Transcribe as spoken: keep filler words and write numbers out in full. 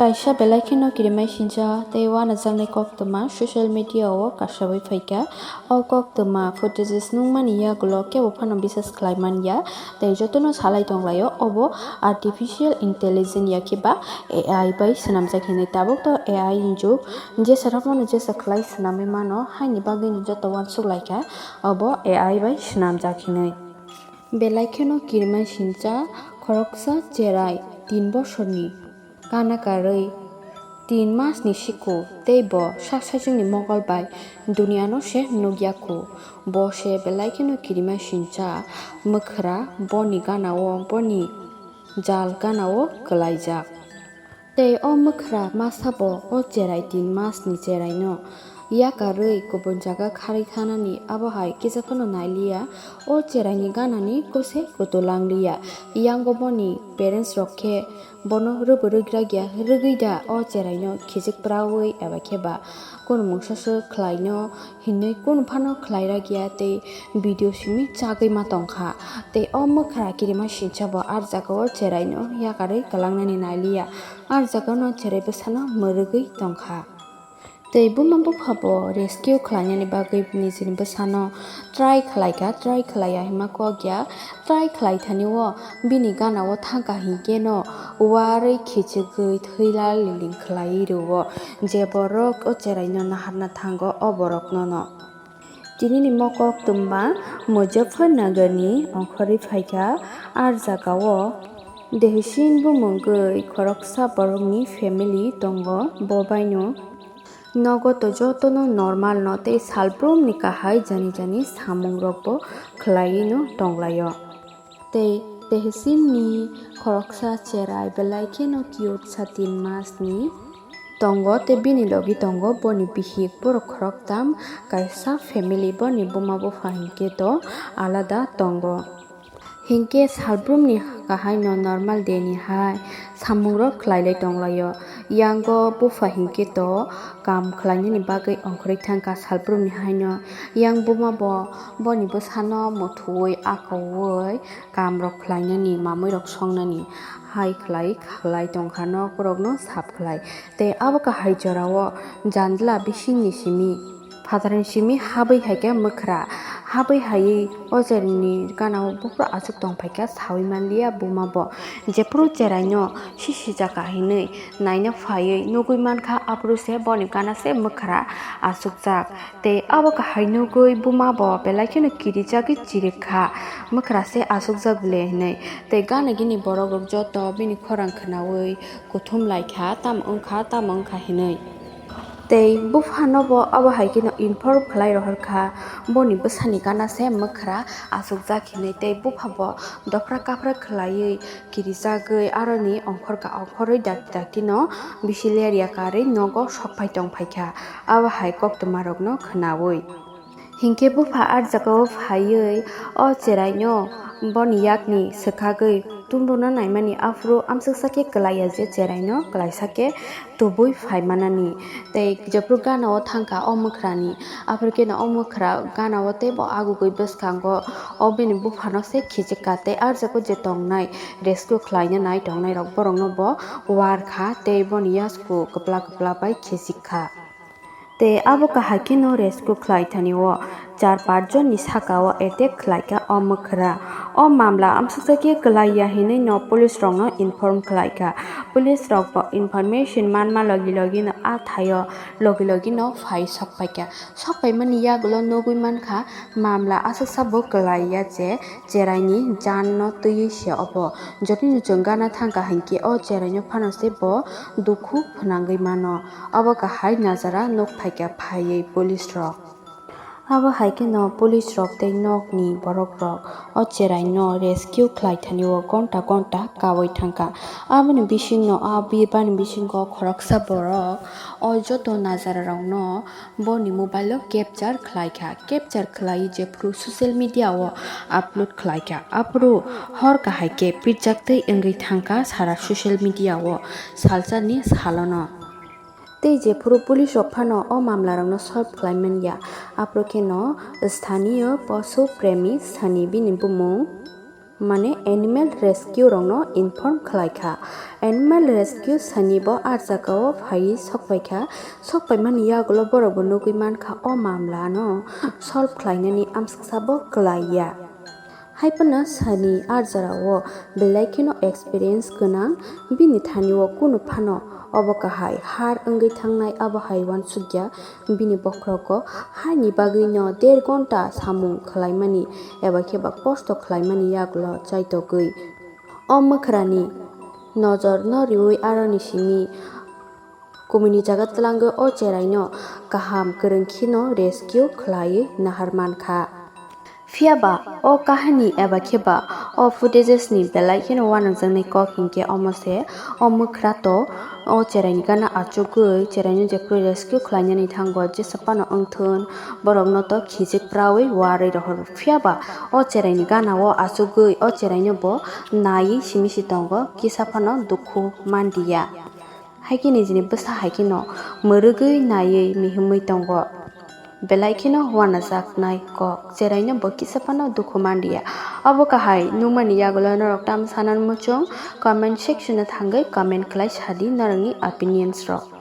Kaisa belai kheno kirimai sincha tei uanajaknai koktwma social media o kasawi phaikha. O koktwma footages nukmani yagulo kebo phano bisas khlai manya tei jotono salai tonglaio obo artificial intelligence ya khe ba A I bai swnamjak hinwi. Tabuk to A I ni jug, jesa rok phano jesa khlai swnamwi mano, haini bagwino joto uansuk laikha obo A I bai swnamjak hinwi. Belai kheno kirimai sincha khoroksa cherai tin bosorni kana karwi tin masni siku tei bo sak saichungni mokol bai duniano se nukya khu. Bo se belai kheno kirimai sincha mwkhra, boni gana-o, boni jal gana-o kwlaijak. Tei o mwkhra masa bo o cherai tin masni cheraino yakarwi kubun jaga kharwi thanani, abo hai kisa phano nailiya. O cheraini ganani kose kutu langliya. Yango boni parents rok khe bono rwbwrwi gragya, rwgwi da o cheraino khichik prawi eba khe ba kunu mungsa se khlaino hinwi kunu phano khlai ragya tei video simi chagwi ma tongkha. Tei o mwkhra kirima sincha bo ar jagao cheraino yakarwi kwlangnani nailiya, ar jagano cherai bwsano mwrwgwi tongkha. Tei buma bupha bo rescue khlainani bagwi nijini bwsano try khlaikha, try khlaiya hinma kokya, try khlai thani o bini gana o thangkha hinkhe no uarwi khichigwi thwila liling khlaiwi rwo. Je borok o cheraino naharna thango o borokno no. Tinini mokok twma Muzaffarnagarni ongkhorwi phaikha, ar jagao Dehisin bumungwi khoroksa borokni family tongo, bo baino nogo to jotono normal no tei salbrumni kahai jani jani samungrokbo khlaiwino tonglaio. Tei Tehsinni khoroksa cherai belai kheno cute sa tin masni tongo tei bini logi tongo boni bihik borok khoroktam kaisa family boni buma bupha hinkhe to alada tongo. Hinkhe salbrumni kahaino normal day ni hai samungrok khlailai tonglaio. Yango bupha hinkhe to kam khlainani bagwi ongkhorwi thangkha salbrumni haino. Yang buma bo boni bwsano muthuwi akoui kamrok khlainani, mamwirok songnani hai khlai khlai tongkha, nokorokno sap khlai. Tei abo kahai jorao jandla bisingni simi phatarni simi habwi hai khe mwkhra. Habwi haiwi o cheraini gana-o buphuru aswk tongphaikha saui manliya buma bo. Jephuru cheraino sisijak hinwi naina phaiwi nugwi mankha, aphuru se boni gana se mwkhra aswkjak. Tei abo kahai nugwi buma bo belai kheno kirijagwi chirikha, mwkhra se aswkjak le hinwi. Tei gana gini borok rok joto bini khorang khnaui kuthum laikha, tamo wngkha, tamo wngkha hinwi. Tei buphano bo abo hai kheno inform khlai rohorkha, boni bwsani gana se mwkhra aswkjak hinwi. Tei bupha bo dophra kaphra khlaiwi kirijagwi aroni ongkhorka ongkhorwi dakti dakti no bisi lerya karwi nogo sokphai tongphaikha, abo hai koktwmarokno khnaui. Hinkhe bupha ar jagao phaiwi o cheraino boni yakni swkagwi tumbuno naimani, aphuru amsuksa khe kwlaiya je cheraino kwlaisa khe tubui phaimanani. Tei jephuru gana-o thangkha o mwkhrani, aphuru kheno o mwkhra gana-o teibo agugwi bwskango o bini buphano se khichikha tei ar jago je tongnai rescue khlaina nai tongnairok borokno bo warkha tei boni yasku kwpla kwpla bai khichikha. Tei abo kahai kheno rescue khlai thani o char panch jonni saka o attack khlai kha o mwkhra. O mamla amsuksa khe kwlai ya hinwi no police rok no inform khlai kha. Police rok bo information manma logi logi no a thaio logi logi no phai sok pai kha. Sok pai mani yagulo nugwi mankha mamla aswksa bo kwlai ya je cheraini jan no twiwi se obo. Jotoni chwng gana thangkha hinkhe o cheraino phano se bo dukhu phwnangwi mano. Obo kahai najara nuk phaikha phaiwi police rok. Abo hai kheno police rok tei nokni borok rok o cherai no rescue khlai thani o gonta gonta kaui thangkha. Aboni bisingno a bibani bisingo khoroksa borok o joto najara rok no boni mobile o capture khlai kha. Capture khlai jephuru social media o upload khlai kha. Aphuru hor kahai khe pirjak twi wngwi thangkha sara social media o salsa ni salono. Tei jephuru police rok phano o mamla rokno solve khlai man ya, aphuru kheno sthaniyo posu premi sani bini bumung mane animal rescue rokno inform khlai kha. Animal rescue sani bo ah jagao phaiwi sokpai kha. Sokpaimani yagulo borok bo nugwi man kha o mamla no solve khlainani amsuksa bo kwlai ya. Hai phano sani ah jora o belai kheno experience gwnang, bini thani o kunu phano obo kahai har wngwi thangnai, abo hai uansukya. Bini bokhorogo haini bagwino der ghonta samung khlaimani eba khe ba kosto khlaimani yagulo chaitogwi o mwkhrani nojorno riui aroni simi kumuni jaga twlangwi o cheraino kaham kwrwng kheno rescue khlaiwi nahar man kha. Phiya ba o kahani eba khe ba o footages ni belai kheno uanangjaknai kok hinkhe omo se o mwkhra to o cheraini gana achugwi cheraino jephru rescue khlainani thango jesa phano wngthun borokno to khijik prawi uarwi rohor. Phiya ba o cheraini gana o achugwi o cheraino bo naiwi simi si tongo, kisa phano dukhu manliya. Hai khe nijini bwsa hai kheno mwrwgwi naiwi mihimwi tongo. Belai kheno uanajaknai kok, cheraino bo kisa phano dukhu manliya. Obo kahai nukmani yagulo norok tamo sanani muchung comment section o thangwi comment khlai sadi norokni opinions rok.